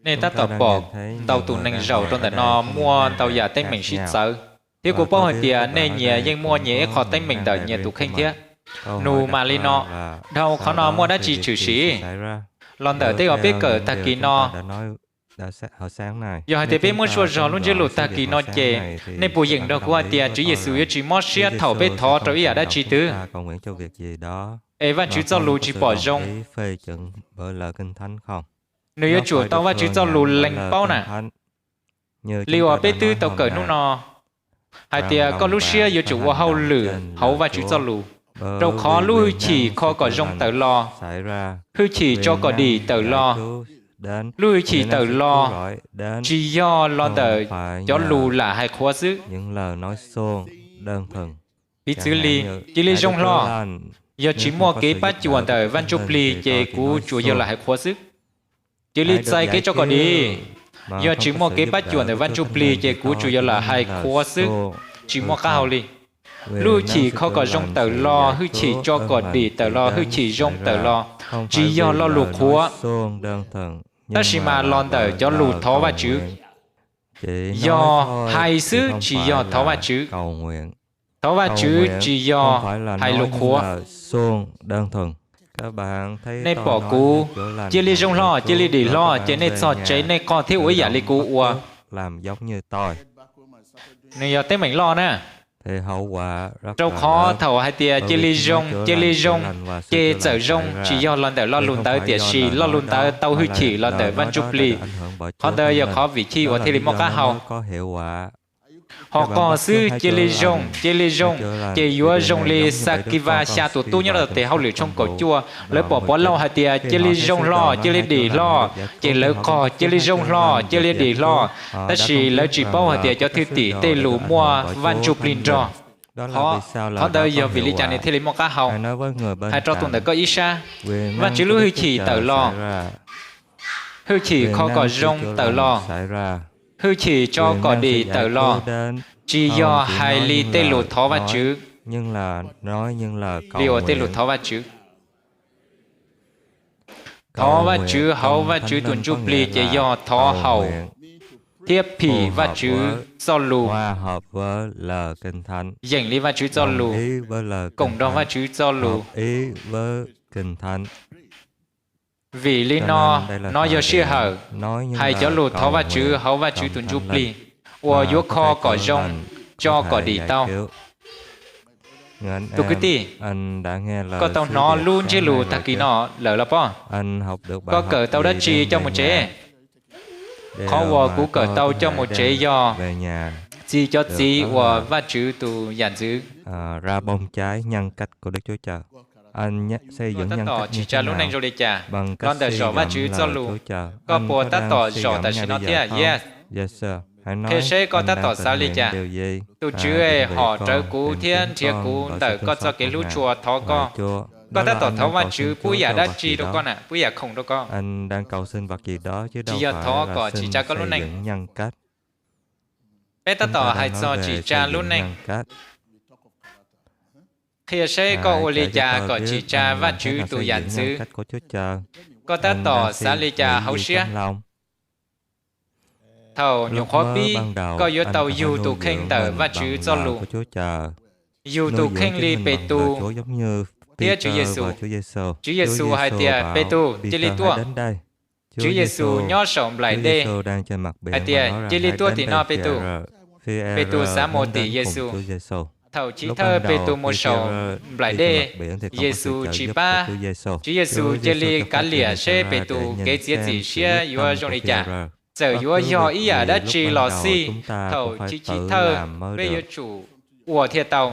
Nej tab tom pom ntau tus neeg zaum rau ntawm no muaj ntau yam teeb meem sib txawv, thiab kuv paub hais tias nej nyias yeej muaj nyias ib qho teeb meem ntawm nyias tus kheej thiab. Nug mas li no, dhau qhov no muaj dab tsi tshwm sim los ntawm tej uas peb kawm tag kis no? Yog hais tias peb muab zog lub ntsiab lus tag kis no ces nej puas yeem nrog kuv hais tias Tswv Yexus yuav tsis mob siab thaum peb thov rau ib yam dab tsi twg, es Vajtswv txoj lus tsis pom zoo? Nws yuav tsum tau Vajtswv txoj lus lees paub na. Li uas peb twb tau kawm hnub no, hais tias koj lub siab yuav tsum ua hauj lwm hauv Vajtswv txoj lus, rau qhov lub hwj chim kho kom zoo tawm los, hwj chim tso kom dim tawm los. Lub hwj chim tawm los tsis yog los ntawm cov lus lam hais qhuav xwb. Piv txwv li, cia li zoo hlo, yog tsis muaj kev pab cuam ntawm Vaj Ntsujplig ces kuv tsuas yog lam hais qhuav xwb. Cia li txais kev tso kom dim, yog tsis muaj kev pab cuam ntawm Vaj Ntsujplig ces kuv tsuas yog lam hais qhuav xwb, tsis muaj qab hau li. Lub hwj chim kho kom zoo tawm los, hwj chim tso kom dim tawm los, hwj chim zoo tawm los, tsis yog lo lus qhuav, tab sis mas los ntawm cov lus thov Vajtswv. Yog hais xwb tsis yog thov Vajtswv. Thov Vajtswv tsis yog hais lus qhuav. Nej pom kuv, cia li zoo hlo, cia li dim hlo, ces nej txog tsev nej qog thiab ua ib yam li kuv ua. Nws yog teeb meem loj na. Rau qhov thaum hais tias cia li zoo, cia li zoo, ces txawm zoo, tsis yog los ntawm lo lus ntawd, tiam sis lo lus ntawd tau hwj chim los ntawm Vaj Ntsujplig. Qhov ntawd yog qhov vim chij uas thiaj li muaj qab hau. Ho qog xwb, cia li zoo, cia li zoo, ces yuav zoo li Xakhivas xya tus tub nyob rau tes hauj lwm tshooj kaum cuaj, lawv pom Pov Lauj hais tias cia li zoo hlo, cia li dim hlo, ces lawv qog cia li zoo hlo, cia li dim hlo, tab sis lawv tsis paub hais tias cov thwj tim tej lus muaj Vaj Ntsujplig nrog. Qhov ntawd yog vim li cas nws thiaj li muaj qab hau? Hais rau tus ntawm koj ib sab, Vajtswv lub hwj chim tawm los, hwj chim kho kom zoo tawm los, hwj chim tso kom dim tawm los, tsis yog hais li tej lus thov Vajtswv. Li uas tej lus thov Vajtswv, thov Vajtswv hauv Vajtswv tus Ntsujplig ces yog thov haum thiab phim Vajtswv txoj lus, yeem li Vajtswv txoj lus, koom nrog Vajtswv txoj lus. Vim li no, no yog sij hawm hais cov lus thov Vajtswv hauv Vajtswv tus Ntsujplig uas yuav kho kom zoo, tso kom dim tau. Tus kwv tij, koj tau hnov lub ntsiab lus tag kis no lawm los pob? Koj kawm tau dab tsi coj mus tsev? Qhov uas kuv kawm tau coj mus tsev yog txi cov txiv uas Vajtswv tus yam ntxwv. Koj tab tom tsim tsa lub neej zoo li cas los ntawm zom Vajtswv txoj lus? Koj puas tab tom zom tam sim no thiab? Yes. Qhia seb koj tab tom xav li cas. Tus Tswv es, hom rawv kuv thiab nrhiav kuv ntawm koj txoj kev hlub tshua, thov koj. Koj tab tom thov Vajtswv pub yam dab tsi rau koj na, pub yam khoom rau koj? Tsis yog thov kom tsim tsa koj lub neej. Peb tab tom hais txog tsim tsa lub neej. Qhia seb koj ua li cas kom tsim tsa Vajtswv tus yam ntxwv. Koj tab tom xav li cas hauv siab? Thaum nyuam qhuav pib, koj yuav tau yug tus kheej ntawm Vajtswv txoj lus, yug tus kheej li Petus thiab Tswv Yexus. Tswv Yexus hais tias, Petus, cia li tuaj. Tswv Yexus nyob saum nplaim dej hais tias, Cia li tuaj tim no, Petus. Petus xav mus tim Yexus. Thaum chiv thawj Petus mus saum nplaim dej, Yexus tsis pab. Tswv Yexus cia li kav liam seb Petus kev txiav txim siab yuav zoo li cas. Txawm yuav yog ib yam dab tsi los xij, thaum chiv chiv thawj peb yuav tsum ua thiaj tau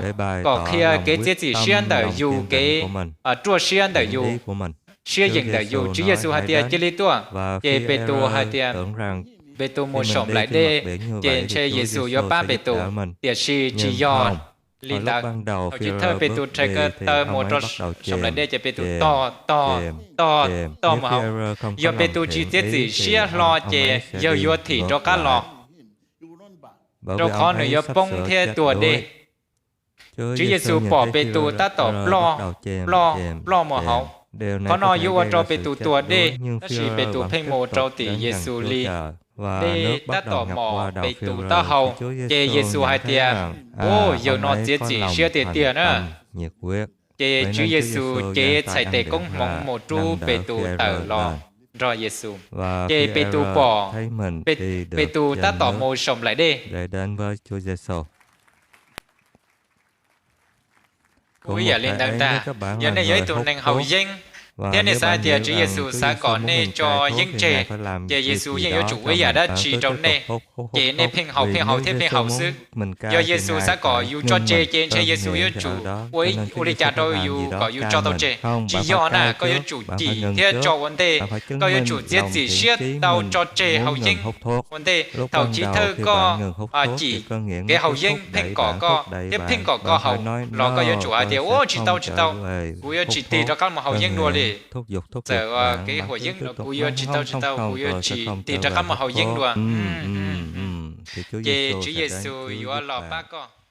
kom qhia kev txiav txim siab ntawm yus, kev ruaj siab ntawm yus, siab yeem ntawm yus. Tswv Yexus hais tias, Cia li tuaj. Ces Petus hais tias, Petus mus saum nplaim dej, ces ntshe Yexus yuav pab Petus, tiam sis tsis yog li ntawd. Thaum chiv thawj Petus rhais ko taw mus rau saum nplaim dej ces Petus tog tog tog tog mus hauv. Yog Petus tsis txiav txim siab hlo ces yawg yuav thim rov qab los, rau qhov nws yuav poob thiab tuag dej. Tswv Yexus pom Petus tab tom ploj ploj ploj mus hauv. Qhov no yuav ua rau Petus tuag dej, tab sis Petus pheej mus rau tim Yexus li. Dej tab tom mos Petus taub hau, ces Yexus hais tias, Ua, yawg no txiav txim siab tiag tiag na. Ces Tswv Yexus cev txhais tes koob hmoov mus rub Petus tawm los nrog Yexus. Ces Petus pom, Petus tab tom mus saum nplaim dej. Kuj ib yam li ntawd ntag, yog nej yog ib tug neeg haus yeeb, thiab nej xav hais tias Tswv Yexus xav kom nej tso yeeb tseg, ces Yexus yeej yuav tsum ua ib yam dab tsi rau nej, ces nej pheej haus pheej haus thiab pheej haus xwb. Yog Yexus xav kom yus tso tseg, ces ntshe Yexus yuav tsum ua ib, ua li cas rau yus kom yus tso tau tseg. Tsis yog na, koj yuav tsum cim thiab tso ua ntej, koj yuav tsum txiav txim siab tau tso tseg haus yeeb ua ntej. Thaum chiv thawj koj cim, kev haus yeeb pheej kom koj thiab pheej kom koj haus, los koj yuav tsum hais tias, Ua, tsis tau, tsis tau, kuv yuav tsis tig rov qab mus haus yeeb dua li. Txawm kev haus yeeb los kuv yuav tsis tau, tsis tau, kuv yuav tsis tig rov qab mus haus yeeb dua. Ces Tswv Yexus yuav los pab koj.